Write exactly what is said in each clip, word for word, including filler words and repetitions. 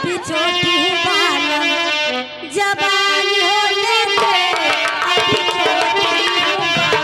अभी छोटी हूँ बालम, जवान होने दे, अभी छोटी हूँ बालम।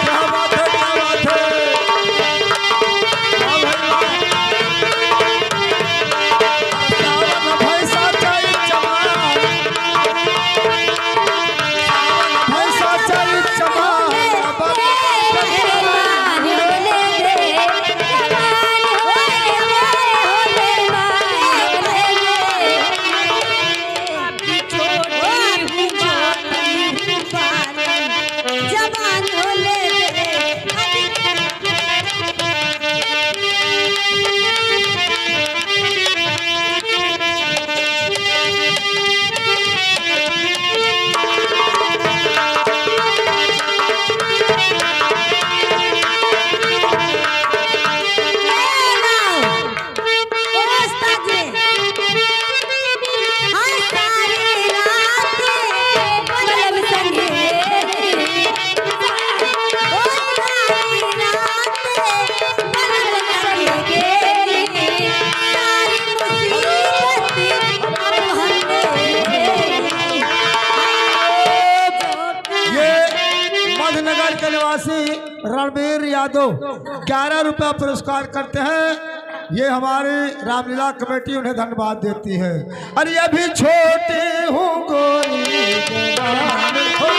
क्या बात है, क्या बात है। वाह भाई वाह। सावन भैंसा चैत चमार। सावन भैंसा चैत चमार। जवान होने दे। ये मधुनगर के निवासी रणबीर यादव ग्यारह रुपया पुरस्कार करते हैं। ये हमारी रामलीला कमेटी उन्हें धन्यवाद देती है। अरे अभी छोटी हूँ गोरी जवान हो।